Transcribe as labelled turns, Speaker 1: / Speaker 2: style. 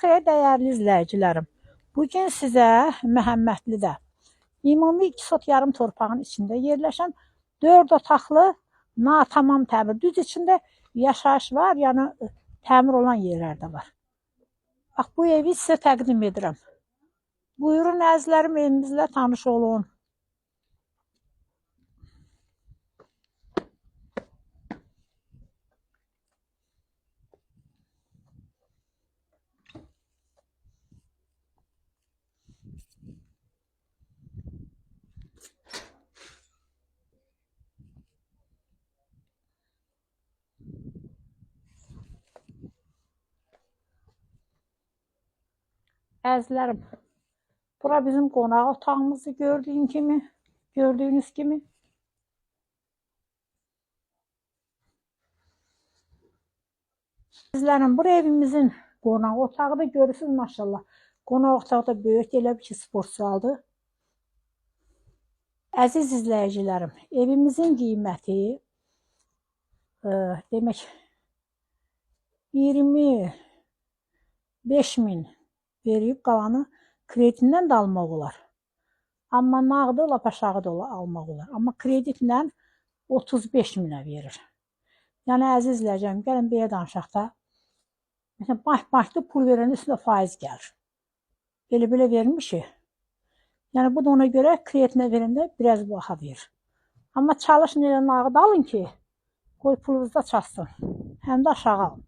Speaker 1: Sabahınız xeyir dəyərli izləyicilərim. Bugün sizə Məhəmmədlidə ümumi 2,5 sot torpağın içində yerləşən 4 otaqlı natamam təmir. Düz içində yaşayış var, yəni təmir olan yerlər də var. Bax bu evi sizə təqdim edirəm. Buyurun əzizlərim, evimizlə tanış olun. Əzizlərim, bura bizim qonaq otağımızı gördüyünüz kimi. Əzizlərim, bura evimizin qonaq otağıdır. Görürsünüz maşallah. Qonaq otağı da böyük, elə bir ki sport zaldır. Əziz izləyicilərim, evimizin qiyməti demək 25 min verib, qalanı kreditindən də almaq olar. Amma nağdı lap aşağı da almaq olar. Amma kreditlə 35 minə verir. Yəni əziz izləyicilərim, gəlin belə danışaq da. Məsələn, bankda pul verənin üstünə faiz gəlir. Belə-belə vermişik. Yəni bu da ona görə kreditinə verəndə biraz baha verir. Amma çalışın elə nağd alın ki, qoy pulunuz da çatsın. Həm də aşağı alın.